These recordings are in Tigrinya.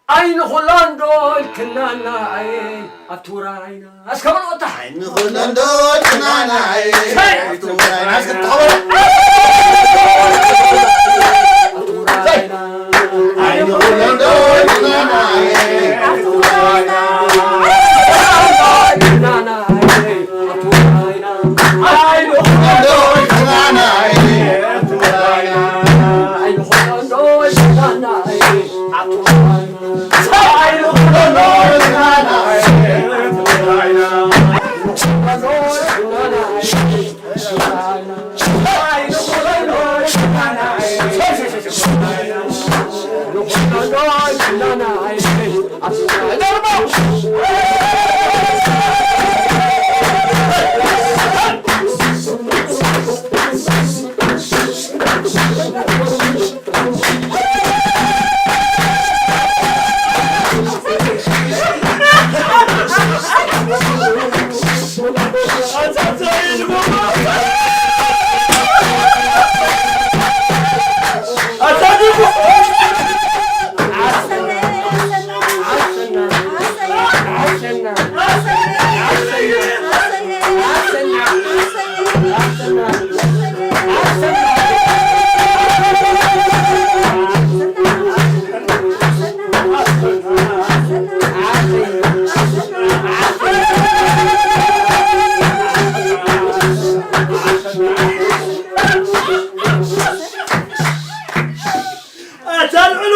ኣይንኹላን ዶ ኢልክናና ኣየ ኣብ ትውራይና እስከ በልኦ እታ ኣይንኹላን ዶ ኢልክናና ኣየ ኣብ ትውራይና እስከ ተቐበሎ። ኣታ ልዕሉ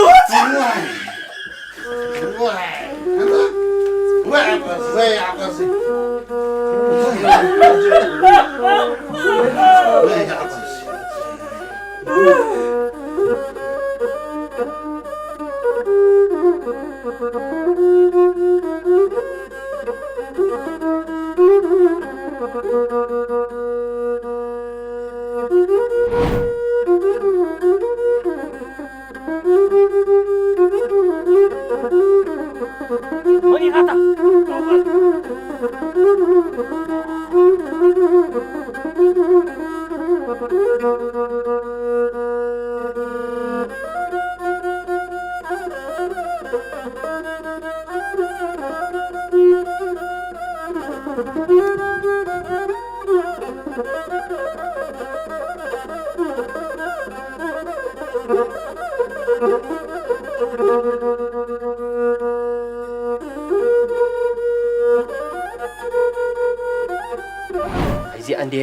እዚኣ እንዴ?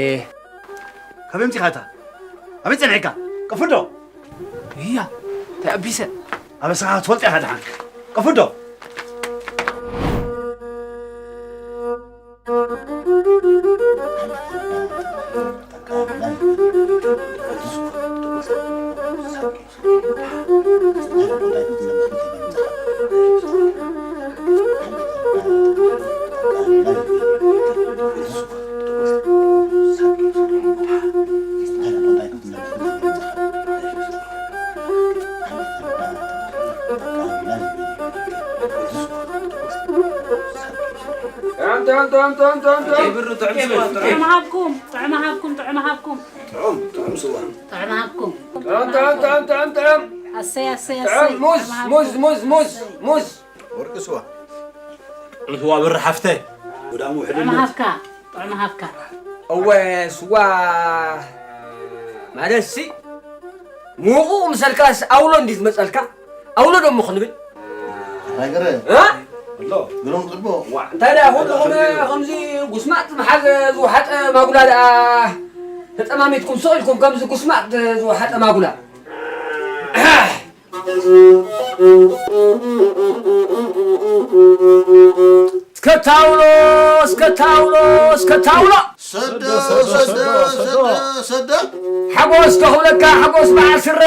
ካበይ ኣምጺኻታ? ኣበይ ጸኒሕካ? ቀፍዶ! እያ፣ እንታይ ኣቢሰ? ኣበሳኻ ትፈልጥ ኢኻ ደሓን። ቀፍዶ! ጥዑም ሃብኩም፣ ጥዑም ሃብኩም፣ ጥዑም ሃብኩም። ጥዑም፣ ጥዑም ስዋ። ጥዑም ሃብኩም። ጥዑም፣ ጥዑም፣ ጥዑም፣ ጥዑም፣ ጥዑም። ኣሰይ፣ ኣሰይ፣ ጥዑም ኣሰይ። ሙዝ፣ ጥዑም ሙዝ፣ ሃብኩም። ሙዝ፣ ሙዝ፣ ሙዝ። ወርቂ ስዋ። ስዋ ብር ሓፍተ። ጉዳሙ ጥዑም ሕልነት። ሃብካ፣ ጥዑም ሃብካ። እወ፣ ስዋ ማለትሲ፣ ምዉቕ ምሰልካስ ኣውሎ እንዲ ዝመጸልካ፣ ኣውሎ ደሞ ክንብል። ሃገረ። እ? ኣሎ። ግሎም ጽቡቕ። ዋ፣ እንታይ ደኣ፣ ኩሉ ኸመ-፣ ከምዚ ጉስማጥ መሓዘ ዝወሓጠ ማጉላ ደኣ ተጠማሚትኩም ስቕ ኢልኩም፣ ከምዚ ጉስማጥ ዝወሓጠ ማጉላ። እስከ ታውሎ፣ እስከ ታውሎ፣ እስከ ታውሎ። ሰደ፣ ሰደ፣ ሰደ፣ ሰደ፣ ሰደ። ሓጎስ ተኽብለካ ሓጎስ በዓል ስረ።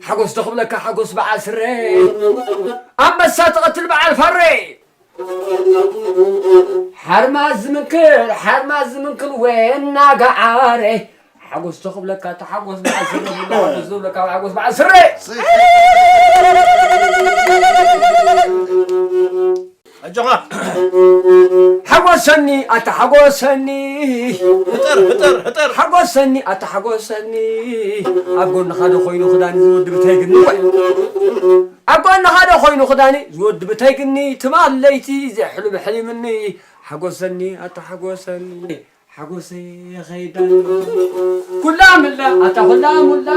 ሓጎስ ተኽብለካ ሓጎስ በዓል ስረ። ኣንበሳ ትቐትል በዓል ፈረ። ሓርማዝ ዝምንክር፣ ሓርማዝ ዝምንክር ወና ገዓረ። ሓጎስ ተኽብለካ ተሓጎስ በዓል ስረ። ሓጎስ ዝብለካ ሓጎስ በዓል ስረ። ኣጆኻ። ሓጎሰኒ ኣታ ሓጎሰኒ። ሕጠር፣ ሕጠር፣ ሕጠር። ሓጎሰኒ ኣታ ሓጎሰኒ። ኣብ ጎንኻ ዶ ኮይኑ ክዳን ዝወዲ ብታይ ግኒ ወይ? ኣብ ጎንኻ ዶ ኮይኑ ክዳኒ ዝወዲ ብታይ ግኒ? ትማል ለይቲ ዘሕልም ሕሊምኒ። ሓጎሰኒ ኣታ ሓጎሰኒ። ሓጎሰይ ኸይዳ። ኩላ ምላ ኣታ ኩላ ሙላ።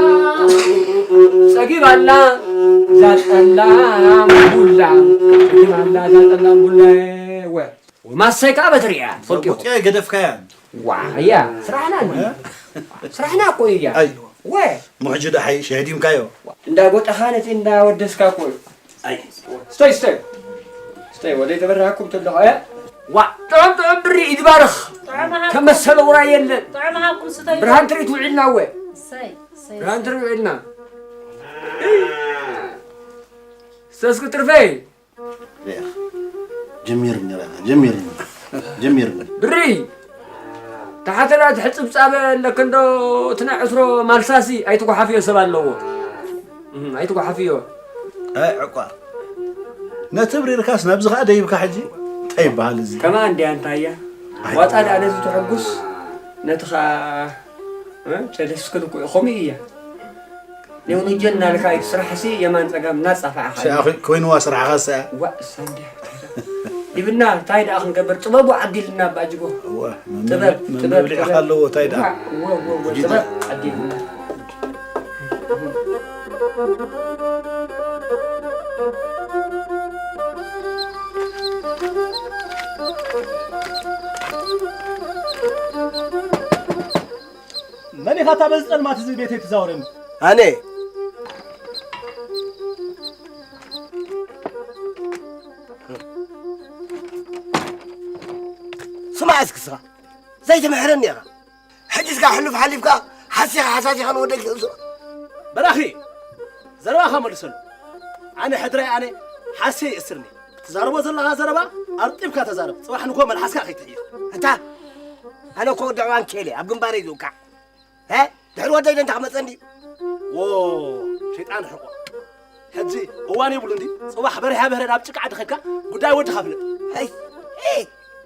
ጸጊባላ ዛጠላ ሙላ። ጸጊባላ ዛጠላ ሙላ። ወ ወማሰይ ከኣ በትሪ እያ ትፈልጥዮ። ዘጉጥዮ ገደፍካያ። ዋ እያ ስራሕና እንዲ። እ? ስራሕና እኮ እያ። ኣይ። ወ ምሕጂ ደሓይ ሸዲምካዮ። እንዳጎጠኻ ነቲ እንዳወደስካ እኮ እዩ። ኣይ። ስተይ ስተይ ስተይ ወደ ተበራኩም ተለኸ። ዋ ጥዑም ጥዑም ብሪ ይባርኽ። ጥዑም ሃብኩም። ተመሰለ ውራ የለን። ጥዑም ሃብኩም ስተይ። ብርሃን ትርኢት ውዒልና እወ። እሰይ እሰይ። ብርሃን ትርኢት ውዒልና። ሰስክ ትርፈይ። ጀሚርኒ ራና ጀሚርኒ ጀሚርኒ። ብሪ። ታሓተና ትሕጽብ ጻበ ኣለክንዶ? እቲ ናይ ዕስሮ ማልሳሲ ኣይትጓሓፍዮ ሰብ ኣለዎ። እም፣ ኣይትጓሓፍዮ። ኣይ ዕቋር። ነቲ ብሪርካስ ናብዚ ኸኣ ደይብካ ሕጂ እንታይ ይበሃል እዚ? ከማን ድያ እንታይ እያ? ኣይ። ዋጣ ደኣ ነቲ ትሕጉስ፣ ነቲ ኸኣ፣ እ፣ ጨደስክን እኮ እዩ። ከምኡ እያ። ንውንጀል እናልካ እዩ ስራሕሲ የማን ጸጋም እናጻፋዕኻ እዩ። ሰኣ ኮይንዋ ስራሕኻ ሰኣ። ዋእ፣ እሳ እንድያ። ይብና፣ እንታይ ደኣ ክንገብር? ጥበቡ ዓዲልና ኣባ ጅጎ። እወ፣ ጥበብ፣ መ-፣ ጥበብ፣ መብልዒኻ ጥበብ። ኣለዎ፣ እንታይ ደኣ? እወ፣ እወ፣ እወ፣ ጅጎ። ጥበብ ዓዲልና። መን ኢኻ እታ በዚ ጸልማት እዚ ቤተይ ትዛወረኒ? ኣነ። ስማዕ እስኪ ስኻ፣ ዘይትምሕረኒ ኢኻ። ሕጂ እስካ ሕሉፍ ሓሊፍካ ሓሲኻ ሓሳሲኻ ንወደይ ክእስሮ። በራኺ፣ ዘረባኻ መልሰሉ። ኣነ ሕድራይ ኣነ ሓሴ ይእስርኒ። ትዛረቦ ዘለኻ ዘረባ ኣርጢብካ ተዛረብ። ጽባሕ ንግሆ መልሓስካ ከይትሕይኽ። ኣታ፣ ኣነ እኮ ወዲ ዕዋን ኬለ ኣብ ግንባረይ ዝውቃዕ። ሀ? ድሕሪ ወደይ ደንታ ክመጸ እንዲ? ዎ፣ ሸይጣን ሕቆ። ሕጂ እዋን የብሉ እንዲ? ጽባሕ በሪሃ በህረ ናብ ጭቃ ዓዲ ኸድካ ጉዳይ ወድኻ ፍለጥ። ሀይ፣ ሄ፣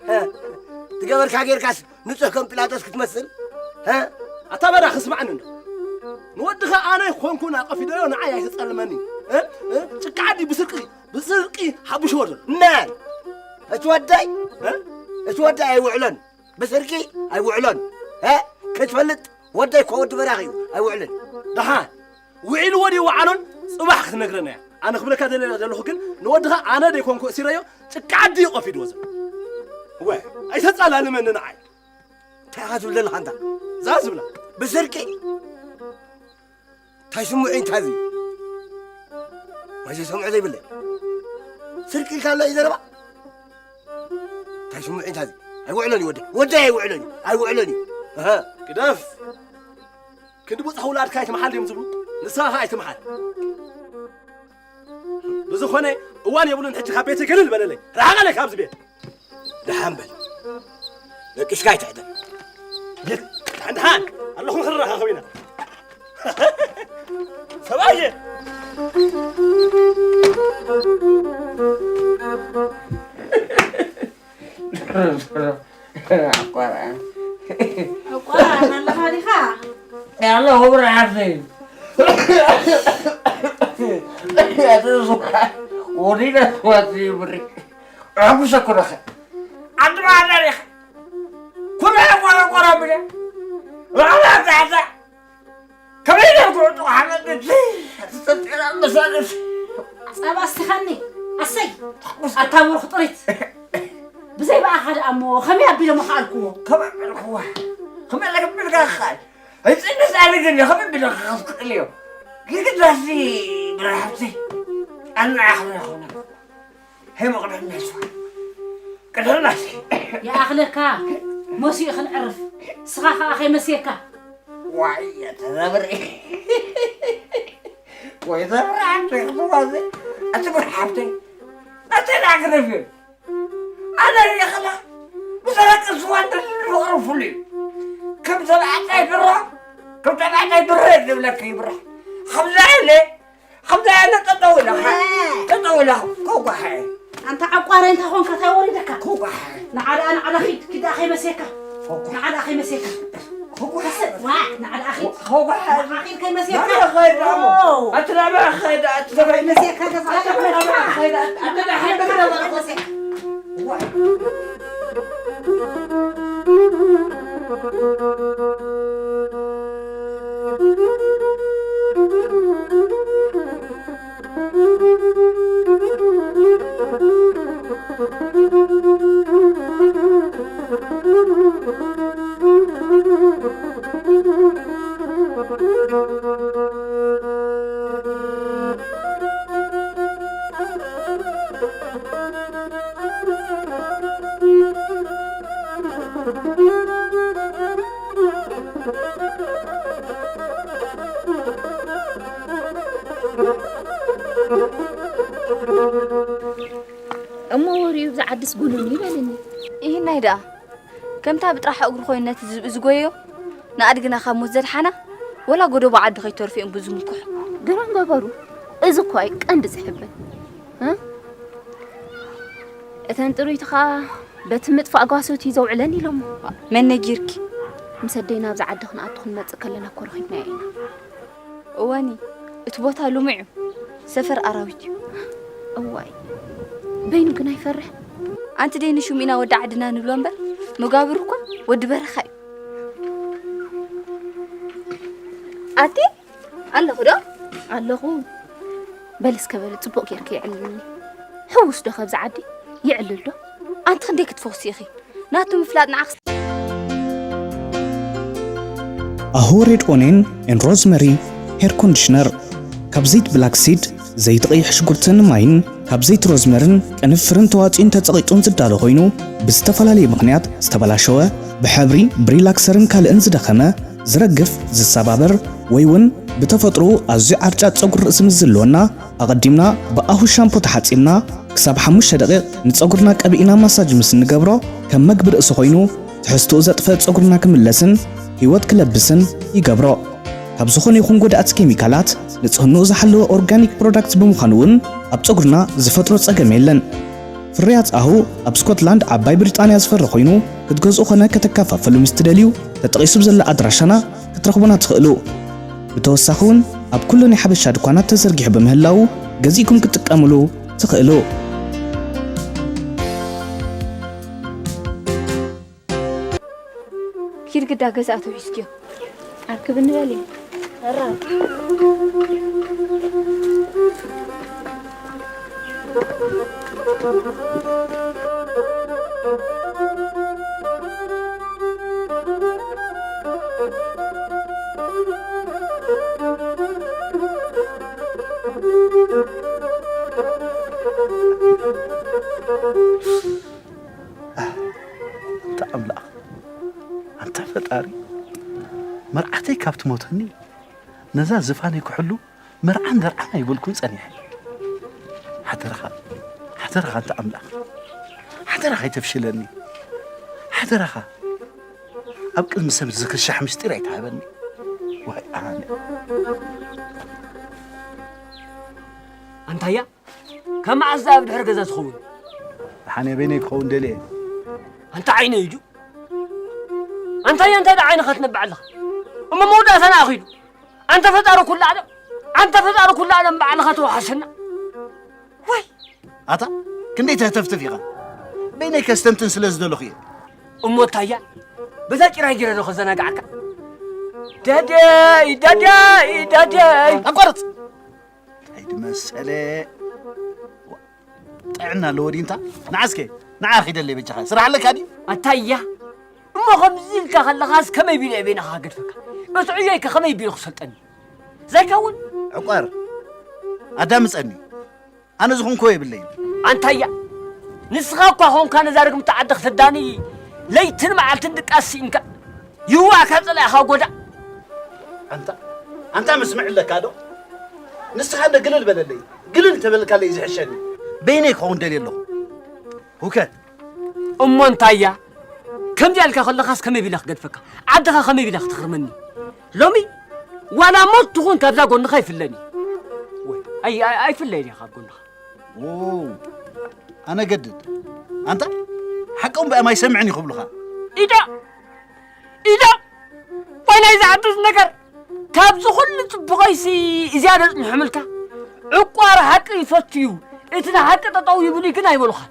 ሀ፣ ትገበርካ ጌርካስ ንጹህ ከም ጲላጦስ ክትመስል? ሀ? ኣታ በራኺ ስማዕኒ እንዶ። ንወድኻ ኣነ ኮንኩ ናቀፊደዮ ንዓይ ኣይተጸልመኒ። እ? እ? ጭቃ ዓዲ ብስርቂ፣ ብስርቂ ሓቡሽዎ ዘሎ። መን? እቲ ወደይ? እ? እቲ ወደይ ኣይውዕሎን። ብስርቂ ኣይውዕሎን። እ? ክትፈልጥ ወደይ እኮ ወዲ በራኺ እዩ። ኣይውዕልን። ደሓን። ውዒሉ ወዲ ይውዓሎን ጽባሕ ክትነግረና እያ። ኣነ ክብለካ ደለ-፣ ዘለኹ ግን ንወድኻ ኣነ ደይኮንኩ እሲረዮ ጭቃ ዓዲ እዩ ቀፊድዎ ዘሎ። ወይ ኣይተጻላልመኒ ንዓይ። እንታይ ኢኻ ትብል ዘለኻ ኣንታ? እዛ ዝብላ። ብስርቂ? እንታይ ስምዑ እዩ እንታይ እዚ? ወይ ዘይሰምዑ ዘይብለ? ስርቂ ኢልካ ኣሎ እዩ ዘረባ? እንታይ ስምዑ እዩ እንታይ እዚ? ኣይውዕሎን እዩ ወደይ። ወደይ ኣይውዕሎን እዩ። ኣይውዕሎን እዩ። እህ። ግደፍ። ክንዲ ብጽሑ ውላድካ ኣይትምሓል ድዮም ዝብሉ? ንስኻ ኸኣ ኣይትምሓል። ብዝኾነ እዋን የብሉን ሕጂ ካብ ቤተይ ገለል በለለይ። ርሓቐለይ ካብዚ ቤት። ደሓን በል። ደቂስካ ኣይትሕደም። ደሓን ደሓን ኣለኹም ክንረኻኸብ ኢና። ሰብኣየ። ኣቋርዓን። ኣቋርዓን ኣለኻ ዲኻ? ያለ ሆብራ ሓፍተይ። ያለ ሆብራ ሓፍተይ። ወዲና ትዋት ይብሪ። ኣጉሰ ኩረኸ። ዓዲ ማዕዳ ዲኻ? ኩረኸ ቆረቆረ ብለ። ላዕላ ታሕታ። ከመይ ጌርኩ ዕጡቕ ሓመድ እቲ ተጠርጢረ መሳልስ? ጸባ ኣስቲኻኒ። ኣሰይ! ኣታ ብሩኽ ጥሪት! ብዘይ ብኣኻ ደኣ እሞ ከመይ ኣቢለ ምኸኣልክዎ? ከመይ ኣቢልክዋ? ከመይ ኣቢልካ ክኸኣል? ኣይጽንስ ኣነ ግን ከመይ ኣቢለ ክኸፍክእል እዮ? ግግዳሲ ብርሃብቲ ኣነ ኣኽብረ ኾነ። ሄሞ ቅድሕና ይስዋ። ቅድሕና እስኪ። ይኣኽለካ። መሲኡ ክንዕርፍ። ስኻ ኸኣ ከይመስየካ። ዋይ፣ እተ ዘብሪ። ወይ ዘብሪ፣ ኣንተ ክትዋዘ። ኣቲ ብርሓብተይ። ኣቲ ዳግረፍ እዩ። ኣነ ሪኸላ። ብዘረቀ ስዋ እንተ ፍቕሪ ፍሉይ እዩ። ከም ተባዕታይ ድሮ፣ ከም ተባዕታይ ድሮ እየ ዝብለካ ይብራሕ። ከምዛ ኢለ፣ ከምዛ ኢለ ጠጠው ኢለ፣ ጠጠው ኢለ ከጓሓ እየ። ኣንታ ዓቋረ እንታይ ኾንካ? እንታይ ወሪደካ? ኮጓሕ። ንዓ ደኣ፣ ንዓ ደኣ ኺድ፣ ኪድ ደኣ ከይመሴካ። ኮጓሕ። ንዓ ደኣ ከይመሴካ። ኮጓሕ። ዋ፣ ንዓ ደኣ ኺድ። ኮጓሕ። ንዓ ኺድ ከይመሴካ። ናበይ ኸይድ ደኣ? ኦ። ኣቲ ናበይ ኸይድ? ኣቲ ናበይ? ከይመሴካ ገዛ። ኣቲ ናበይ ኸይድ? ኣቲ ናበይ ኸይድ? ከይመሴካ። ዋ። እሞ ወሪኡ ብዛ ዓድስ ጉኑን ይበልኒ። ይህናይ ደኣ፣ ከምታ ብጥራሕ እግሩ ኮይኑ ነቲ ዝብኢ ዝጎዮ፣ ንኣድግና ካብ ሞት ዘድሓና፣ ወላ ጎደቦ ዓዲ ከይተርፉ እዮም ብዝምኩሑ። ግርም ገበሩ። እዚ እኮ እዩ ቀንዲ ዝሕብን። እ? እተን ጥሩይቲ ኸኣ በቲ ምጥፋእ ጓሶት እዩ ዘውዕለን ኢሎሞ። መን ነጊርኪ? ምስ ኣደይ ናብዚ ዓዲ ክንኣቱ ክንመጽእ ከለና እኮ ረኺብናዮ ኢና። እዋኒ፣ እቲ ቦታ ልሙዕ እዩ። ሰፈር ኣራዊት እዩ። እዋይ፣ በይኑ ግን ኣይፈርሕ። ኣንቲ ደይ ንሹም ኢና ወዲ ዓድና ንብሎ እምበር፣ መጋብሩ እኮ ወዲ በረኻ እዩ። ኣቲ ኣለኹ ዶ? ኣለኹ። በል እስከ በል ጽቡቕ ጌርኪ የዕልልኒ። ሕውስ ዶ ካብዚ ዓዲ? ይዕልል ዶ? ኣንቲ ክንደይ ክትፈኽሲ ኢኺ? ናቱ ምፍላጥ ንዓኽስ ኣሆ ሬድ ኦኔን ኤን ሮዝመሪ ሄር ኮንዲሽነር። ካብ ዘይት ብላክ ሲድ፣ ዘይቲ ቀይሕ ሽጉርትን ማይን፣ ካብ ዘይት ሮዝመርን ቅንፍርን ተዋጽኡን ተጸቒጡን ዝዳሎ ኮይኑ፣ ብዝተፈላለየ ምኽንያት ዝተበላሸወ፣ ብሕብሪ፣ ብሪላክሰርን ካልእን ዝደኸመ፣ ዝረግፍ፣ ዝሰባበር፣ ወይ እውን ብተፈጥሮኡ ኣዝዩ ዓርጫጭ ጸጉሪ ርእሲ ምስ ዝህልወና፣ ኣቐዲምና ብኣሁ ሻምፖ ተሓጺብና፣ ክሳብ ሓሙሽተ ደቂቕ ንጸጉርና ቀቢእና ማሳጅ ምስ እንገብሮ፣ ከም መግቢ ርእሲ ኮይኑ፣ ትሕዝትኡ ዘጥፍእ ጸጉርና ክምለስን ህይወት ክለብስን ይገብሮ። ካብ ዝኾነ ይኹን ጎዳእቲ ኬሚካላት ንጽህንኡ ዝሓለወ ኦርጋኒክ ፕሮዳክት ብምዃኑ እውን ኣብ ጸጉርና ዝፈጥሮ ጸገም የለን። ፍርያት ኣሁ ኣብ ስኮትላንድ ዓባይ ብሪጣንያ ዝፈሪ ኮይኑ ክትገዝኡ ኾነ ከተከፋፍሉ ምስ ትደልዩ ተጠቒሱ ብዘሎ ኣድራሻና ክትረኽቡና ትኽእሉ። ብተወሳኺ እውን ኣብ ኩሉ ናይ ሓበሻ ድኳናት ተዘርጊሑ ብምህላዉ ገዚእኩም ክትጥቀምሉ ትኽእሉ። ኪድ ግዳ ገዛ ኣተው ሒዝክዮ። ኣርክብ እንበል እዩ። ኣንታ ኣምላኽ፣ ኣንታ ፈጣሪ፣ መርዓተይ ካብ ትሞተኒ፣ ነዛ ዝፋነይ ክሕሉ መርዓን ደርዓን ኣይበልኩን ጸኒሐ። ሓደራኻ፣ ሓደራኻ ኣንታ ኣምላኽ፣ ሓደራኻ ኣይተፍሽለኒ። ሓደራኻ፣ ኣብ ቅድሚ ሰብ ዝክሻሕ ምስጢር ኣይትሃበኒ። ዋይ ኣነ። ኣንታያ፣ ካብ መዓስ ደኣ ኣብ ድሕሪ ገዛ ትኸውን? ደሓን በይነይ ክኸውን ደልየ። ኣንታ ዓይነይ እዩ። ኣንታያ፣ እንታይ ደኣ ዓይንኻ ትነብዕ ኣለኻ? እሞ መወዳእታና ኣኺሉ። ኣንታ ፈጣሪ ኩሉ ዓለም፣ ኣንታ ፈጣሪ ኩሉ ዓለም ባዕልኻ ተወሓሰና። ወይ! ኣታ፣ ክንደይ ተህተፍትፍ ኢኻ? በይነይ ከስተንትን ስለ ዝደለኹ እየ። እሞ ኣንታያ፣ በዛ ጭራይ ጊረ ዶ ከዘናግዓካ? ደደይ፣ ደደይ፣ ደደይ! ኣቋርጽ! እንታይ ድመሰለ? ዋ፣ ጥዕና ኣለዎ ድዩ እንታ? ንዓ እስከ፣ ንዓ ኺደለይ በጃኻ። ስራሕ ኣለካ ድዩ? ኣንታያ፣ እሞ ከምዚ ኢልካ ከለኻስ ከመይ ቢለ እየ በይንኻ ክገድፈካ? እቲ ዕዮይከ ከመይ ቢሉ ክሰልጠኒ? ዘይከውን? ዕቋር፣ ኣዳምጸኒ። ኣነ ዝኾንክዎ የብለይን። ኣንታያ፣ ንስኻ እኳ ኾንካ ነዛ ርግምቲ ዓዲ ክተዳኒ ለይትን መዓልትን ድቃስ ስኢንካ፣ ይዋእ ካብ ጸላኢኻ ጎዳእ። ኣንታ፣ ኣንታ መስምዕ ኣለካ ዶ? ንስኻ እንደ ግልል በለለይ። ግልል እንተበልካለይ ዝሕሸኒ። በይነይ ክኸውን ደልየ ኣለኹ። ሁከት። እሞ ኣንታያ፣ ከምዚኣ ኢልካ ከለኻስ ከመይ ቢላ ክገድፈካ? ዓድኻ ከመይ ቢላ ክትኽርመኒ? ሎሚ ዋላ ሞት ትኹን ካብዛ ጎንኻ ኣይፍለን እዩ። ወይ፣ ኣይ-፣ ኣይ-፣ ኣይፍለይን እየ ካብ ጎንኻ። ዎ፣ ኣነ ገድድ። ኣንታ ሓቆም ብኣም ኣይሰምዕን እዩ ክብሉኻ። ኢዳ! ኢዳ! ወይ ናይዚ ዓዲ ነገር! ካብዚ ኩሉ ጽቡቐይሲ እዚኣ ዶ ጽንሖምልካ? ዕቋር ሓቂ ይፈቱ እዩ። እቲ ንሓቂ ጠጠው ይብሉ ግን ኣይበሉኻን።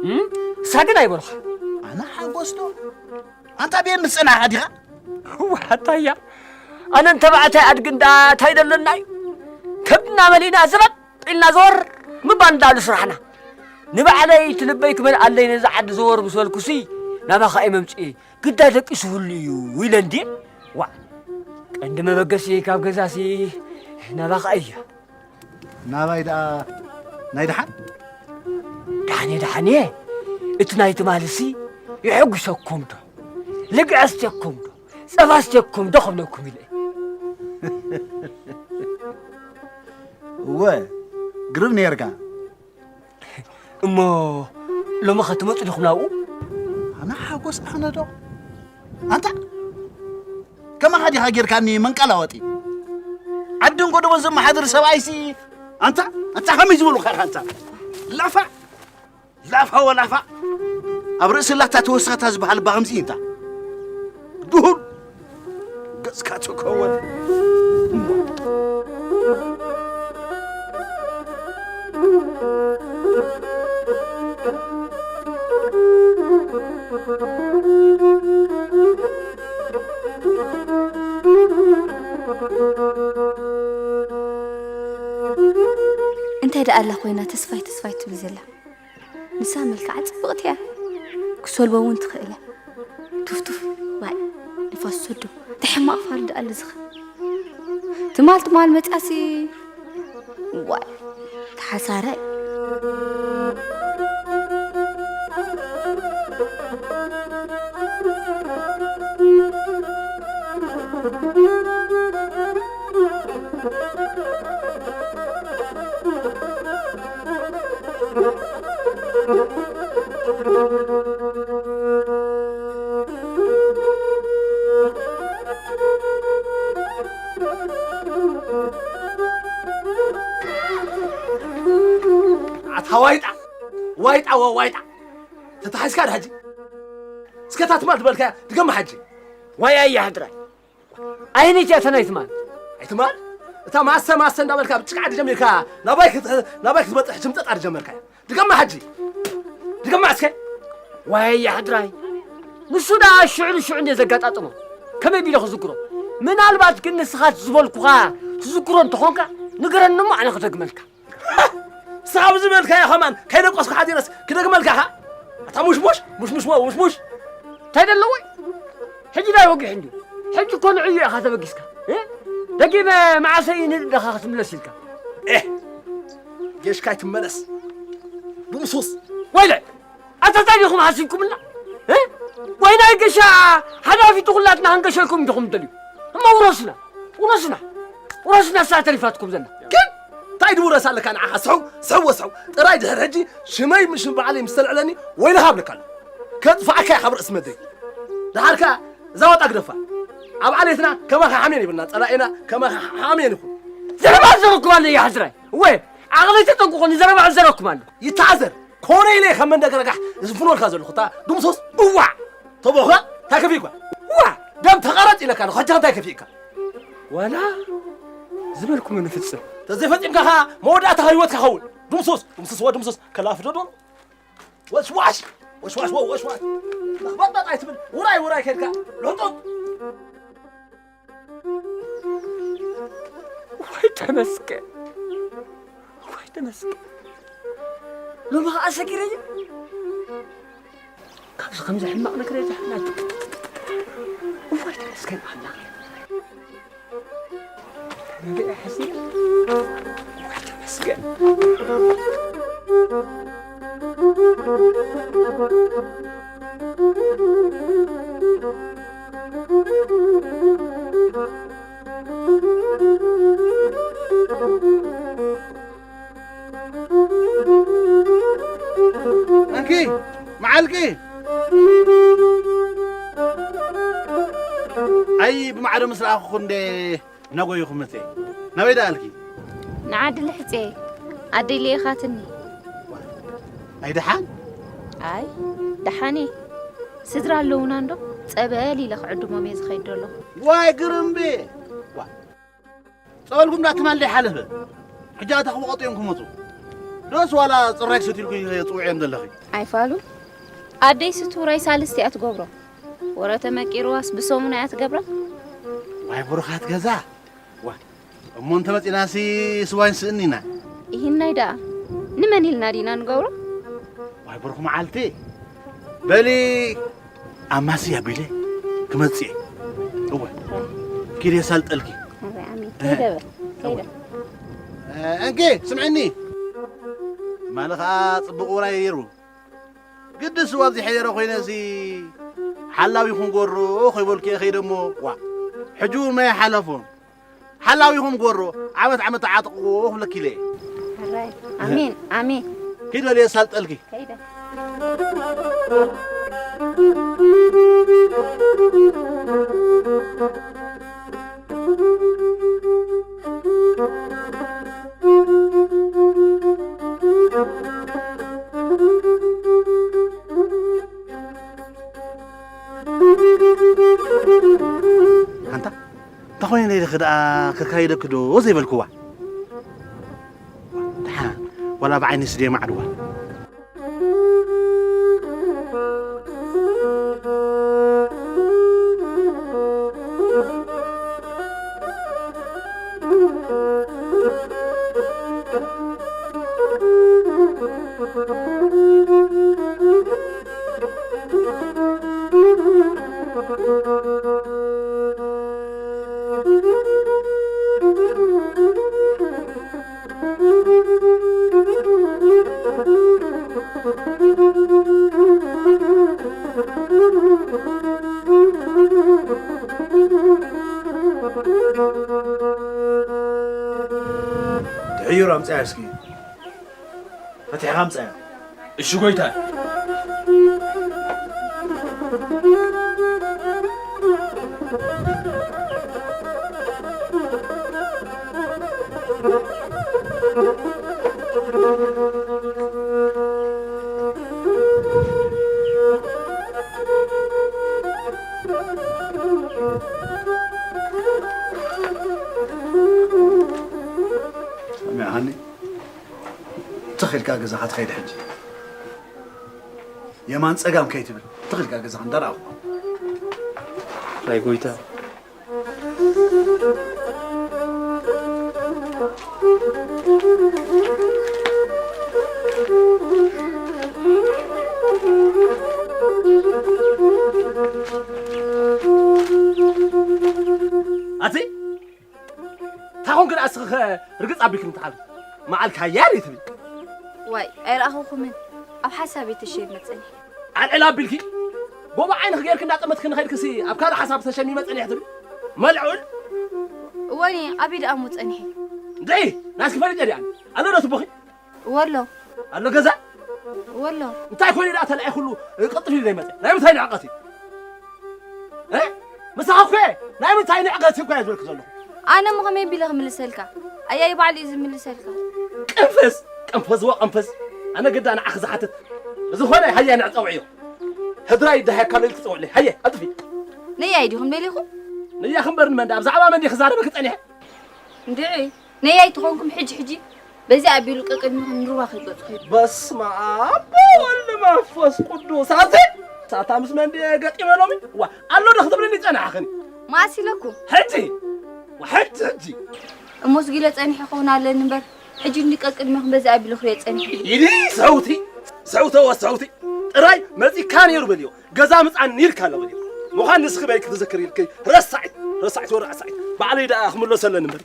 እም? እሳ ግን ኣይበሉኻን። ኣነ ሓጎስ ዶ? ኣንታ ቤን ምስ ጸናሕካ ዲኻ? ዋታያ፣ ኣነን ተባዕታይ ኣድግን ደኣ እንታይ ደለና እዩ? ከብድና መሊእና ዘበጥ ኢልና ዘወር ምባል እንዳሉ ስራሕና። ንባዕለይ እቲ ልበይ ክመልኣለይ ነዚ ዓዲ ዘወር ምስ በልኩሲ ናባኻ እየ መምጽኤ። ግዳ ደቂሱ ህሉ እዩ ኢለ እንድየ። ዋዕ፣ ቀንዲ መበገሲ ካብ ገዛሲ ናባኻ እያ። ናባይ ደኣ ናይ ደሓን? ደሓን እየ፣ ደሓን እየ። እቲ ናይ ትማልሲ የሐጉሰኩም ዶ? ልግዐ ኣስትየኩም ዶ? ጸባ ኣስትየኩም ዶ ክብለኩም ኢለ እየ። እወ፣ ግርም ነይርካ። እሞ ሎሚ ኸ ትመጹ ዲኹም ናብኡ? ኣነ ሓጎስ ኣነ ዶ? ኣንታ ከማኻ ዲኻ ጌርካኒ መንቀላወጢ? ዓድን ጎደቦን ዘመሓድር ሰብኣይሲ ኣንታ፣ ኣንታ ከመይ ዝበሉኻ ኢኻ ኣንታ? ላፋ፣ ላፋ ወላፋ። ኣብ ርእሲ ላታ ተወሰኸታ ዝበሃል ባኽምዚ እንታ። ድሁል ገጽካ ትከወን። እንታይ ደኣ ኣላ ኮይና ተስፋይ ተስፋይ ትብል ዘላ? ንሳ መልክዓ ጽብቕቲ እያ። ክሰልቦ እውን ትኽእል እያ። ቱፍቱፍ፣ ዋይ፣ ንፋስ ሰዶ። እቲ ሕማቕ ፋል ደኣ ኣለዝኸ። ትማል ትማል መጻሲ፣ ዋይ፣ ተሓሳረ። ኣታ ዋይጣ፣ ዋይጣ፣ ዋ-፣ ዋይጣ። ተታሒዝካ ዶ ሕጂ? እስከ እታ ትማል ዝበልካያ ድገማ ሕጂ። ዋይ ኣያ ሕድራይ። ኣይነይቲ እያ እታ ናይ ትማል። ኣይትማል? እታ ማሰ ማሰ እንዳበልካ ብጭቃ ድጀሚርካ ናባይ ክት-፣ ናባይ ክትበጽሕ ሕጂ ምጠጣ ድጀመርካ። ድገማ ሕጂ። ድገማ እስከ። ዋይ ኣያ ሕድራይ። ንሱ ደኣ ሽዑ ንሽዑ እንድየ ዘጋጣጥሞ። ከመይ ቢለ ክዝክሮ? ምናልባት ግን ንስኻ ዝበልኩኻ ትዝክሮ እንተኾንካ ንገረኒ እሞ ኣነ ክደግመልካ። ንስኻ ብዝበልካዮ ከማን ከይደቆስኩ ሓዲረስ ክደግመልካ ኢኻ? ኣታ ሙሽሙሽ፣ ሙሽሙሽ፣ ሙሽሙሽ። እንታይ ደለዎ? ሕጂ ዳይ ወጊሕ እንድዩ። ሕጂ እኮ ንዕዩ ኢኻ ተበጊስካ። እ? ደጊመ መዓሰይ ንደኻ ክትምለስ ኢልካ? ኤህ፣ ጌሽካ ኣይትመለስ። ድምሱስ። ወይለ! ኣታ እንታይ ዲኹም ሓሲብኩምና? እ? ወይ ናይ ገሻ ሓላፊቱ ኩላትና ክንገሸልኩም ዲኹም ትደልዩ? እሞ ውረሱና፣ ውረሱና፣ ውረሱና፣ እሳ ተሪፋትኩም ዘላ። ግን እንታይ ድውረስ ኣለካ ንዓኻ? ስሕው፣ ስሕው ወስሕው። ጥራይ ድሕሪ ሕጂ ሽመይ ምስ ሽም በዓለይ ምስ ተልዕለኒ ወይልኻ እብለካ ኣለኹ። ከጥፍኣካ እየ ካብ ርእሲ መደይ። ደሓር ከኣ እዛ ዋጣ ግደፋ። ኣብ ዓሌትና ከማኻ ሓሜን ይብልና፣ ጸላኢና ከማኻ ሓሜን ይኹን። ዘረባ ዘረኩም ኣለ እያ ሕዝራይ። እወ፣ ዓቕለይ ተጠንቅቑ፣ ንዘረባ ዘረኩም ኣለ። ይተዓዘር። ኮነ ኢለ ከም መንደገረጋሕ ዝፍኖልካ ዘለኹ እታ ድምሶስ እዋዕ! ተቦኽካ እንታይ ከፊእኳ? እዋ! ደም ተቐረጽ ኢለካ ኣለኹ፣ ሕጂ እንታይ ከፊእካ? ዋላ ዝበልኩሞ ንፍጽም። ተዘይፈጺምካ ኸኣ መወዳእታ ህይወትካ ኸውን። ድምሶስ፣ ድምሶስ፣ ወ ድምሶስ፣ ከላፍ ዶ ዶ? ወሽዋሽ! ወሽዋሽ፣ ወ-፣ ወሽዋሽ! ለኽበጥበጥ ኣይትብል፣ ውራይ፣ ውራይ ከድካ፣ ልሕጡጥ! ወይ ተመስገን፣ ወይ ተመስገን። ሎሚ ኸዓ ሰጊረ እየ። ካብዚ ከምዚ ሕማቕ ነገር የድሕና። እዋይ ተመስገን ኣምላኽ። ተመሊአ ሕዚ። እዋይ ተመስገን። እንኪ መዓልኪ። ኣይ ብማዕረ ምስ ረኣኹ እንደ ነጎይኹም እተ ናበይ ደኣልኪ? ንዓዲ ልሕፀ ኣደይ ልኢኻትኒ። ኣይደሓን ኣይ ደሓን እየ። ስድራ ኣለውና እንዶ? ጸበል ኢለ ክዕድሞም እየ ዝኸይድ ዘለኹ። ዋይ ግርምቢ ዋ ጸበልኩም እንዳትማል ይሓለፈ። ሕጂ ኣታ ክወቐጡ እዮም ክመፁ። ዶስ ዋላ ፅራይ ክሰትልኩ እየ ፅውዕ እዮም ዘለኺ። ኣይፋሉ ኣደይ ስቱራይ ሳልስቲ እያ ትገብሮ። ወረ ተመቂርዋስ ብሰሙን እያ ትገብራ። ዋይ ብሩኻት ገዛ ዋ እሞ እንተመፂናሲ ስዋይ ንስእኒ ኢና። ይህናይ ደኣ ንመን ኢልና ዲና ንገብሮ? ዋይ ብሩኽ መዓልቲ በሊ ኣማሲ ኣቢለ ክመፅእ እየ። እወ ኪድ የሳልጠልኪ። ኣረ ኣሜን። ከይደ በል፣ ከይደ። እንኪ ስምዕኒ ማለ ከዓ ፅቡቅ ውራይ ነይሩ። ግድስ ኣብዚ ሕየረ ኮይነሲ ሓላዊኹም ጎሮ ኮይበልኪ ከይደሞ ዋ ሕጂ እውን ማይ ሓለፎም ሓላዊኹም ጎሮ ዓመት ዓመት ተዓጥቕዎ ክብለኪ ኢለ እየ። ኣራይ ኣሜን ኣሜን። ኪድ በል የሳልጠልኪ። ከይደ። ኣንታ እንተኾይነ ኢልኺ ደኣ ከካይደኪ ዶ ዘይበልክዋ? ደሓን ዋላ ብዓይኒ ስደየ ማዕድዋ። ትሕይሩ ኣምፅያ እስኪ ፈቲሕኻ ኣምፅያ። እሺ ጎይታ። ሰሚዕኻኒ? ትኽ ኢልካ ገዛኻ ትኸይድ ሕጂ። የማን ጸጋም ከይትብል ትኽ ኢልካ ገዛኻ እንዳረኣኹ። ናይ ጎይታ። ኣቲ እንታይ ኮንክ ደኣ እስኺ ኸ ርግጽ ኣቢልክኒ ትሓልፊ? መዓልካያ ርኢትኒ። ዋይ ኣይረኣኹኹምን ኣብ ሓሳብ እየ ተሸይመ ጸኒሐ። ኣልዕል ኣቢልኪ ጎቦ ዓይንኺ ጌርኪ እንዳጠመትኪ ንኸይድክሲ ኣብ ካልእ ሓሳብ ተሸሚመ ጸኒሐ ትብሊ? መልዑል እወኒ ኣበይ ደኣ እሞ ጸኒሐ? እንድዒ ናትኪ ፈሊጠ ድኣ ኣሎ ዶ ትቦኺ? እወ ኣሎ። ኣሎ ገዛ? እወ ኣሎ። እንታይ ኮይኑ ደኣ ተላዒኹሉ ቅልጥፍ ኢሉ ዘይመጸ? ናይ ምንታይ ንዕቀት እዩ? እ? ምሳኻ እኮ እየ ናይ ምንታይ ንዕቀት እኮ እየ ዝበልክ ዘለኹ። ኣነ እሞ ከመይ ኣቢለ ክምልሰልካ? ኣያይ ባዕሉ እዩ ዝምልሰልካ። ቅንፍዝ! ቅንፈዝዎ ቅንፍዝ! ኣነ ግዳ ንዓኺ ዝሓትት። ብዝኾነ ሃየ ንዕጸውዕዮ። ህድራይ ይደሃየካ ኣሎ ኢልኪ ጽውዕለይ። ሃየ ኣጥፊ። ነያይ ዲኹም ደሊኹም? ነያኺ እምበር ንመን ደኣ? ብዛዕባ መን ድየ ክዛረበኪ ጸኒሐ? እንድዒ ነያይ ተኾንኩም ሕጂ ሕጂ በዚ ኣቢሉ ቀቅድሚኹም ንሩባ ከይትገጹ ኺዱ። በስመ ኣብ ወወልድ መንፈስ ቅዱስ። ኣዚ ሳታ ምስ መን ድየ ገጢመ ሎሚ? ዋ ኣሎ ዶ ክትብልኒ ጸናሕኽኒ? መዓስ ኢለኩም? ሕጂ ዋ ሕጂ ሕጂ። እሞስ ጊለ ጸኒሐ ክኸውን ኣለኒ እምበር ሕጂ እንዲ ቀቅድሚኹም በዚ ኣቢሉ ክሪኦ ጸኒሐ። ኢዲ ሰውቲ ሰውተ ወሰውቲ ጥራይ መጺካ ነይሩ በልዮ። ገዛ ምጻኒ ኢልካ ኣሎ በልዮ። ምዃን ንስኺ በይ ክትዝክር ኢልኪ ረሳዒት ረሳዒት ወረ ረሳዒት። ባዕለይ ደኣ ክምለሰለን እምበር።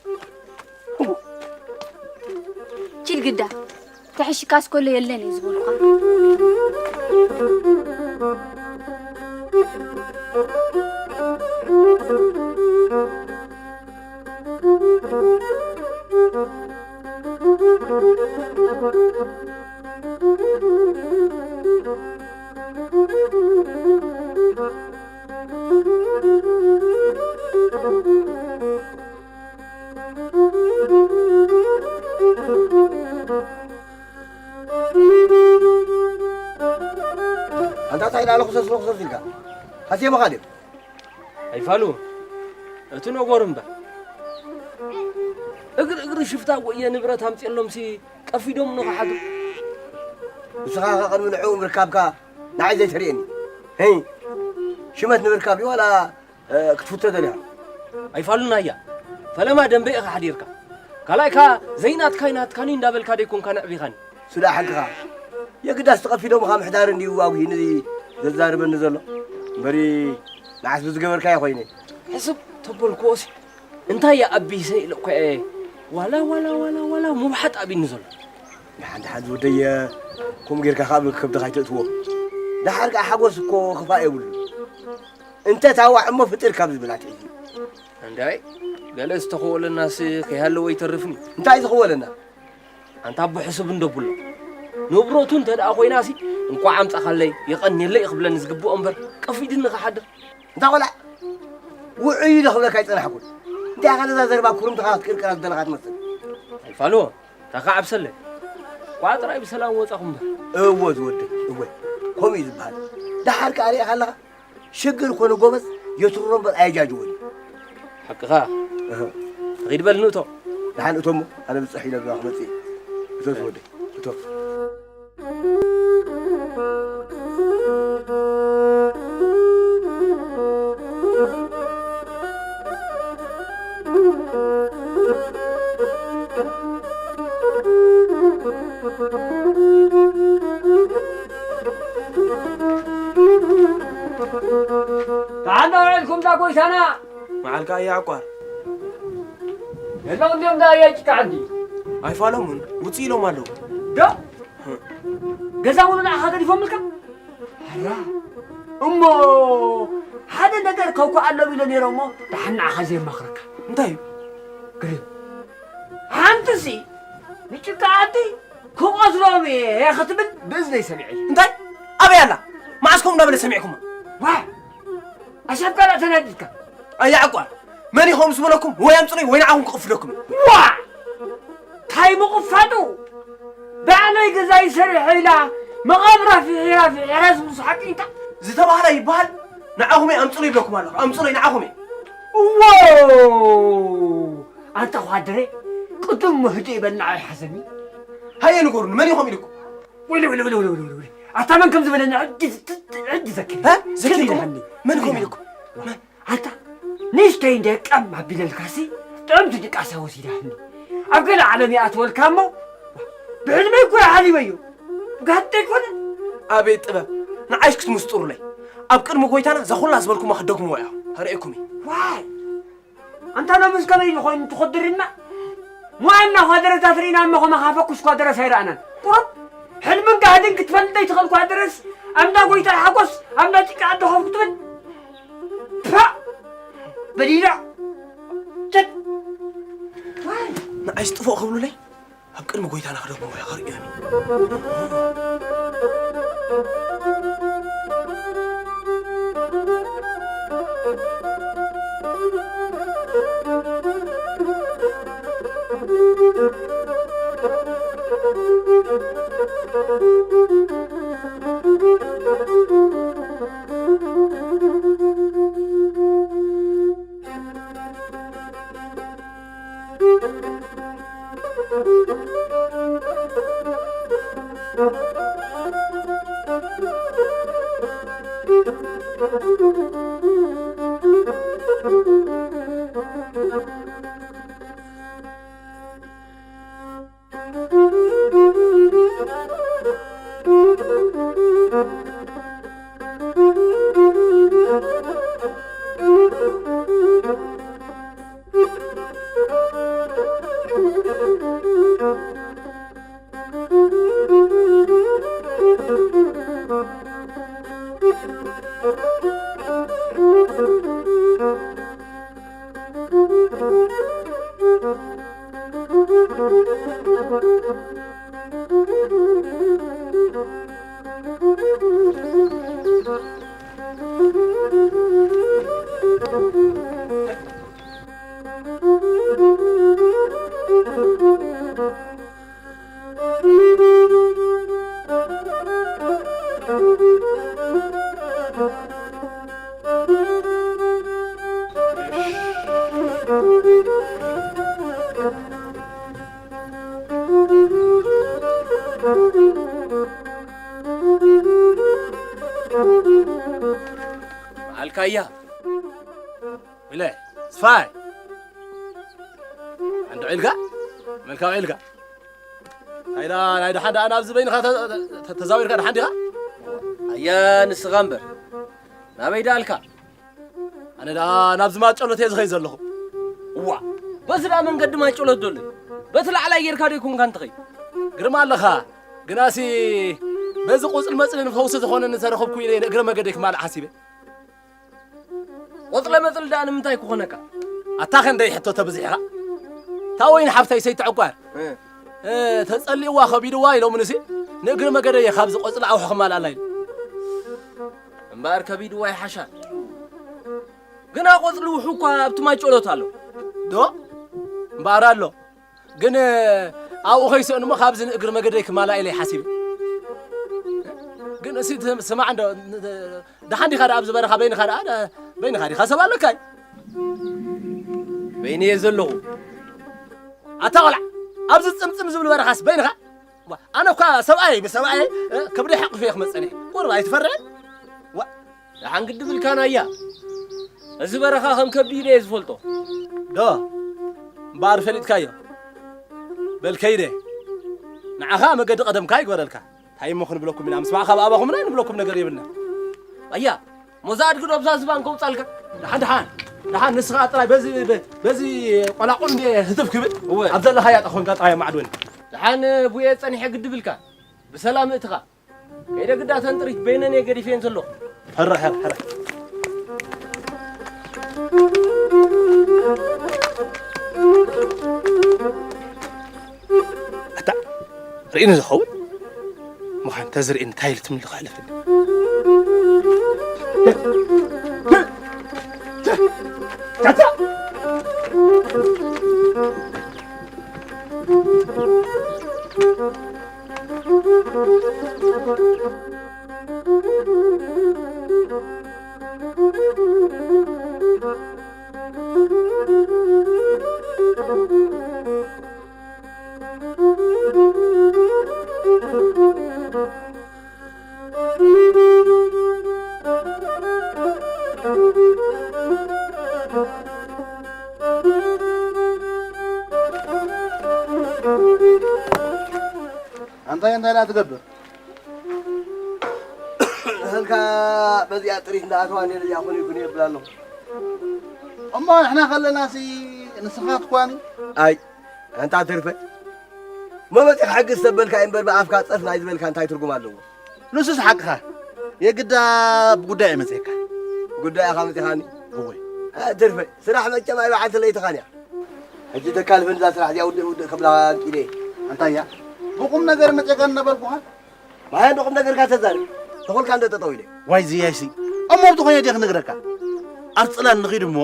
ኪድ ግዳ ተሕሽካስ ከሎ የለን እዩ ዝበልኳ። ኣንታ እንታይ ኢላ ለኹሰስ ለኹሰስ ኢልካ? ሃስየ መኻድም። ኣይፋሉ፣ እቲ ነገሩ እምበር። እግሪ እግሪ ሽፍታ ጎየ ንብረት ኣምፅኦሎምሲ ቀፊዶም ንኽሓዱ። ንስኻ ከ ቅድሚ ንዕኡ ምርካብካ ንዓይ ዘይተርእየኒ? ህይ፣ ሽመት ንምርካብ ድዩ ዋላ፣ እ፣ ክትፍቶ ደሊኻ? ኣይፋሉን ኣያ፣ ፈለማ ደንበ ኢኻ ሓዲርካ። ካልኣይ ከኣ ዘይናትካይ ናትካኒ እንዳበልካ ደይኮንካ ነዕቢኻኒ። ስለ ሓቅኻ። የግዳስ ተቐፊዶምኻ ምሕዳር እንድዩ ኣጉሂ ነዚ ዘዛርበኒ ዘሎ። እምበሪ ንዓስ ብዝገበርካዮ ኮይነ። ሕስብ ተበልክዎሲ እንታይ እያ ኣቢሰ ኢለ እኮ እየ። ዋላ፣ ዋላ፣ ዋላ፣ ዋላ ምውሓጥ ኣቢኒ ዘሎ። ደሓን፣ ደሓን ዝወደየ፣ ከምኡ ጌርካ ካብ ከብድኻ ኣይተእትዎ። ደሓር ከኣ ሓጎስ እኮ ክፋእ የብሉ። እንተ ታዋዕ እሞ ፍጥር ካብ ዝብል ኣትሒዙ። እንዳይ፣ ገለ ዝተኸወለናስ ከይሃለወ ኣይተርፍን እዩ። እንታይ ዝኸወለና? ኣንታ ኣቦ ሕሱብ እንዶ ብሎ። ንብረቱ እንተ ደኣ ኮይናሲ፣ እንቋዕ ኣምጻኻለይ፣ የቐንየለይ ክብለኒ ዝግብኦ እምበር፣ ቀፊድኒ ክሓድር። እንታ ቆልዓ፣ ውዑይ ኢለ ክብለካ ኣይጸናሕኩን። እንታይ ኢኻ ነዛ ዘረባ ኩርምትኻ ክትቅርቅራ ዝደለኻ ትመስል? ኣይፋልዎ፣ እታ ከዓ ዓብሰለይ። እንቋዕ ጥራይ ብሰላም ወጻኹም እምበር። እወ ዝወደይ፣ እወ። ከምኡ እዩ ዝበሃል። ደሓር ከኣ ርኢኻ ኣለኻ? ሽግር ኮነ ጎበዝ፣ የትርሮ እምበር ኣየጃጅዎን እዩ። ሓቅኻ። እህ። ተኺድ በል ንእቶ። ደሓን እቶ እሞ፣ ኣነ ብጽሕ ኢለ ብዛ ክመጽእ እየ። እቶ ዝወደይ፣ እቶ። ደሓን ዶ ውዒልኩም እዛ ጎይታና? መዓልካ እያ ዕቋር። የለውን ድዮም እዛ እያ ጭቃ ዓዲ? ኣይፋሎምን፣ ውፅእ ኢሎም ኣለዉ። ዶ? ገዛ እውን ንዓኻ ገዲፎምልካ? ኣላ፣ እሞ ሓደ ነገር ከውኩ ኣለዉ ኢለ ነይረ እሞ ደሓን ንዓኻ ዘየማኽረካ። እንታይ እዩ? ግርም። ሓንትሲ ንጭቃ ዓዲ ክቐትሎም እየ ክትብል ብእዝነይ ሰሚዐ። እንታይ? ኣበይ ኣላ? መዓስ ከምኡ እንዳበለ ሰሚዕኩማ? ዋ! ኣሻብ ካልእ ተናዲድካ። ኣያ ዕቋር፣ መን እዩ ከምኡ ዝበለኩም? ወይ ኣምፅሉይ ወይ ንዓኹም ክቕፍደኩም። ዋ! ታይ ምቕፋዱ? ባዕለይ ገዛይ ሰሪሐ ኢላ መቓብራ ፍሒራ ፍሒራ ዝብሉ ሓቂ እንታ? ዝተባህለ ይበሃል። ንዓኹም እየ ኣምፅሉይ ይብለኩም ኣለኹ። ኣምፅሉይ ንዓኹም እየ። እዎ! ኣንታ ኳድረ፣ ቅድም ምህዶ ይበል ንዓይ ሓሰኒ። ሃየ ንገሩኒ፣ መን እዩ ከምኡ ኢልኩም? ወይለ፣ ወይለ፣ ወይለ። ኣታ መን ከም ዝበለኒ ሕጂ፣ ሕጂ ዘኪር። እ? ዘኪርኩም? ዘኪር ኢልኩም? መን ከም ኢልኩም? መን? ኣታ ንእሽተይ እንደ ቀም ኣቢለልካሲ፣ ጥዕምቲ ድቃሳ ወሲዳትኒ። ኣብ ገለ ዓለም ይኣትወልካ እሞ፣ ብሕልመይ እኮ ሓሊበዮ። ጋጥ ኣይኮነን። ኣቤት ጥበብ! ንዓይሽ ክትምስጥሩለይ። ኣብ ቅድሚ ጎይታና እዛ ኩላ ዝበልኩማ ክትደግምዋ ኢኹም። ኣርእየኩም እየ። ዋይ! ኣንታ ሎምስ ከመይ ኮይኑ ትኹድርና? ሞያና ኳደረታት ርኢና እሞ ከማኻ ፈኩስ ኳደረስ ኣይረኣናን። ቁሩብ ሕልምን ጋህድን ክትፈልጥ ዘይትኽእል ኳደረስ፣ ኣብ እንዳ ጎይታ ሓጎስ፣ ኣብ እንዳ ጭቃ ዓዲ ኮፍ ክትብል። ፓ! በዲዳ። ቸት! ዋይ! ንዓይስ ጥፎእ ክብሉለይ? ኣብ ቅድሚ ጎይታና ክደግምዎ ኢኻ ርእዮኒ። በዓልካያ። ኢለ፣ ስፋይ። ኣንዶ ዒልካ? መልካ ዒልካ? ኣይዳ፣ ናይ ደሓን ደኣ ናብዚ በይንኻ ተ-፣ ተ-፣ ተ-፣ ተዛዊርካ ደሓን ዲኻ? ኣያ ንስኻ እምበር፣ ናበይ ደኣልካ? ኣነ ደኣ ናብዚ ማጨሎት እየ ዝኸይድ ዘለኹ። እዋ፣ በዚ ደኣ መንገዲ ማጨሎት ዶ ኣሎ? በቲ ላዕላይ ጌርካ ዶ ይኮንካ እንትኸይድ? ግርማ ኣለኻ፣ ግናሲ በዚ ቁጽል መጽሊ ንፈውሲ ዝኾነኒ ተረኸብኩ ኢለ ንእግረ መገደይ ክማልእ ሓሲበ። ቆጽለ መጽሊ ደኣ ንምንታይ ክኾነካ? ኣታ ክንደይ ሕቶ ተብዚሕኻ? እታ ወይኒ ሓፍተይ ሰይትዕቋር፣ እ። እ፣ ተጸሊእዋ ከቢድዋ ኢሎምንሲ፣ ንእግሪ መገደየ ካብዚ ቆጽሊ ኣውሒ ክማልኣላ ኢሉ። እምበኣር ከቢድዋ ይሓሻ። ግና ቆጽሊ ውሑ እኳ ኣብቲ ማይ ጨሎት ኣሎ። ዶ? እምበኣር ኣሎ። ግን ኣብኡ ከይስእን እሞ ካብዚ ንእግሪ መገደይ ክማልኣ ኢለ ይሓሲበ። ግን እሲ ትም-፣ ስማዕ እንዶ፣ ን-፣ ደሓን ዲኻ ደኣ ኣብዚ በረኻ በይንኻ ደኣ፣ ደ-፣ በይንኻ ዲኻ ሰብ ኣለካ እዩ? በይነ እየ ዘለኹ። ኣታ ቆልዓ፣ ኣብዚ ጽምጽም ዝብል በረኻስ በይንኻ? ዋ፣ ኣነ እኳ ሰብኣይ ብሰብኣይ፣ እ፣ ከብደይ ሓቑፈ እየ ክመጸኒ። ቁርብ ኣይትፈርዕን? ዋ። ደሓን ግዲ ብልካና እያ። እዚ በረኻ ከም ከብዲ ኢለ እየ ዝፈልጦ። ዶ፣ እምበኣር ፈሊጥካዮ። በል ከይደ። ንዓኻ መገዲ ቀደምካ ይግበረልካ። እንታይ እሞ ክንብለኩም ኢና? ምስማዕ ካብ ኣባኹምና ንብለኩም ነገር የብልና። ኣያ፣ ሞዛ ኣድጊ ዶ ኣብዛ ዝባን ከውጻልካ? ደሓን፣ ደሓን፣ ደሓን፣ ንስኻ ጥራይ በዚ፣ በ-፣ በዚ ቆላቁል እንደ ህትፍ ክብል፣ እወ። ኣብ ዘለኻያ ጠኾንካ ጥራይ ማዕዶኒ። ደሓን ቡየ ጸኒሐ ግዲ ብልካ። ብሰላም እትኻ። ከይደ ግዳ ተንጥሪት በይነን እየ ገዲፈን ዘለኹ። ሕረ፣ ሕረ፣ ሕረ። ኣታ፣ ርኢኒ ዝኸውን? ምዃን ተዝርእኒ እንታይ ኢሉ ትምልኽ ኣሕልፍኒ? ኣታ! ኣንታይ እንታይ ደኣ ትገብር? እህልካ በዚኣ ጥሪት እንዳኣተዋ ነይረ እዚኣ ኮነ ይኩን የብል ኣለኹ። እሞ ንሕና ከለናሲ ንስኻ ትኳኒ? ኣይ፣ ኣንታ ትርፈ። መመጺ ክሕግዝ ተበልካ እምበር ብኣፍካ ጸፍ ናይ ዝበልካ እንታይ ትርጉም ኣለዎ? ንሱስ ሓቅኻ። የግዳ ብጉዳይ እየ መጺኤካ። ጉዳይ ኢኻ መጺኻኒ? እወ። እ፣ ትርፈ። ስራሕ መቸም ኣይ በዓልቲ ለይትኻን እያ። ሕጂ ተካልፈኒ እዛ ስራሕ እዚኣ ውድእ ውድእ ክብላ ኣንቂለ። ኣንታ እያ። ብቁም ነገር መጺኤካ እናበልኩኻ? ማያ እንዶ ቁም ነገርካ ተዛረብ። ተኾልካ እንዶ ጠጠው ኢለ። ዋይ ዝያይሲ። እሞ ብዝኾነ ድየ ክነግረካ? ኣብ ጽላል ንኺድ እሞ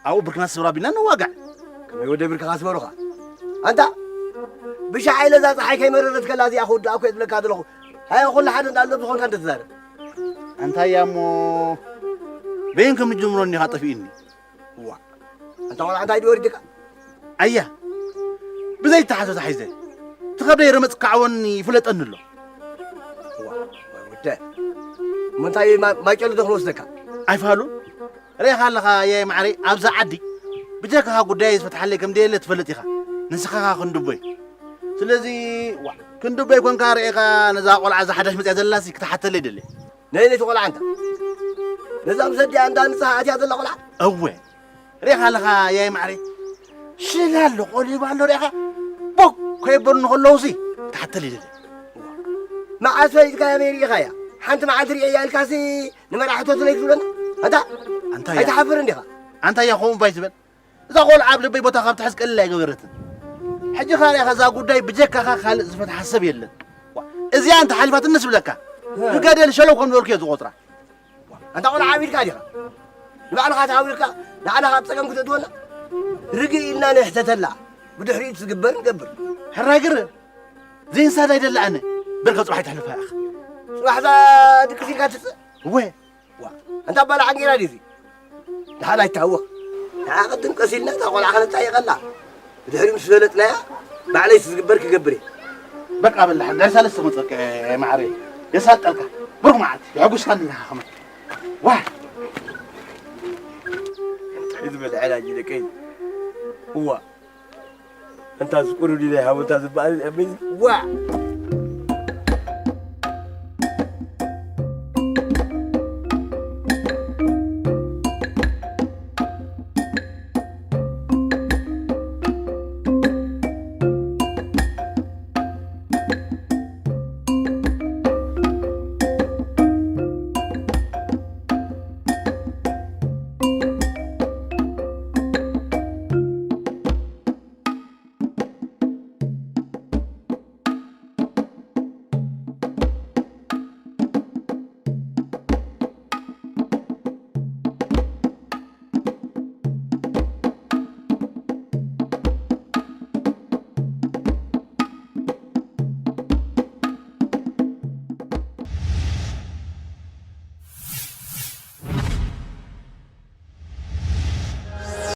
ኣብኡ ብርክና ስብራ ቢልና ንዋጋዕ። ከመይ ወደ ብርክኻ ስበሩኻ? ኣንታ ብሻዕ ኢለ እዛ ጸሓይ ከይመረረት ከላ እዚኣ ክውድኣ እኮ እየ ዝብለካ ዘለኹ። ሃየ ኩሉ ሓደ እንዳሎ ብዝኾንካ እንዶ ተዛረብ። ኣንታ እያ እሞ በይን ከም ጅምሮ እኒኻ ጠፊእኒ። እዋ፣ ኣንታ ቆልዓ እንታይ ድዩ ወሪድካ? ኣያ፣ ብዘይተሓቶ ተሓይዘ። ትኸብደይ ረመጽ ክዓወኒ ይፍለጠኒ ኣሎ። እዋ፣ ወይ ወደ። እሞ እንታይ ማ-፣ ማይጨሎ ዶ ክወስደካ? ኣይፋሉን። ርኢኻ ኣለኻ ኣያይ ማዕረይ፣ ኣብዛ ዓዲ ብጀካኻ ጉዳይ ዝፈትሓለይ ከም ደየለ ትፈልጥ ኢኻ። ንስኻ ኸዓ ክንድቦይ። ስለዚ፣ ዋ፣ ክንድቦይ ኮንካ ርኢኻ ነዛ ቆልዓ እዛ ሓዳሽ መጽያ ዘላሲ ክትሓተለይ ደለ። ነየነይቲ ቆልዓ እንታ? ነዛ ምስ ኣዲኣ እንዳ ንስኻ ኣትያ ዘላ ቆልዓ? እወ። ርኢኻ ኣለኻ ያይ ማዕረይ? ሽል ኣሎ፣ ቆሊባ ኣሎ ርኢኻ? ቦክ ከይበሉ ንኸለዉሲ ክትሓተል ይደሊ። መዓስ ፈሊጥካያ በይ ርኢኻያ? ሓንቲ መዓልቲ ርእየያ ኢልካሲ ንመራሕቶ ትለይ ትብለና? ኣንታ? ኣንታ እያ። ኣይትሓፍርን ዲኻ? ኣንታ እያ ከምኡ ባይ ትበል? እዛ ቆልዓ ኣብ ልበይ ቦታ ካብ ትሕዝ ቀሊል ኣይገበረትን። ሕጂ ኻልእ ኸዛ ጉዳይ ብጀካኻ ካልእ ዝፈትሓ ሰብ የለን። ዋ፣ እዚኣ እንተ ሓሊፋትኒ ስብለካ፣ እ። ብገደል ሸለው ከም ዝበልኩ እየ ዝቖጽራ። ኣንታ ቆልዓ ዓቢድካ ዲኻ? ንባዕልኻ ተሃዊርካ ንዓና ካብ ጸገም ክተእትወና? ርግእ ኢልና ንሕተተላ፣ ብድሕሪኡ ዝግበር ንገብር። ሕራይ ግር፣ ዘይንሳድ ኣይደለ ኣነ። በልካ ጽባሕ ኣይተሕልፋ ኢኻ። ጽባሕ እዛ ድቅስ ኢልካ ትጽእ? እወ። ዋ፣ ኣንታ ኣባላ ዓንጌራ ድዩ? ደሓን ኣይትሃወኽ። ንዓ ቅድም ቀስ ኢልና እታ ቆልዓ ከነጣይቐላ። ብድሕሪኡ ምስ ፈለጥናያ፣ ባዕለይ ዝግበር ክገብር እየ። በቃ በላሕ፣ ድሕሪ ሰለስተ መጸካ ማዕረ የሳልጠልካ። ብሩኽ መዓልቲ፣ የሐጉስካኒ ኢኻ ከመይ። ዋ! እዚ በልዐላ እንጂ ደቀይ። እዋ። እንታ ዝቁሩ ዲለ ሃቦታ ዝበሃል ኣበይ? ዋ!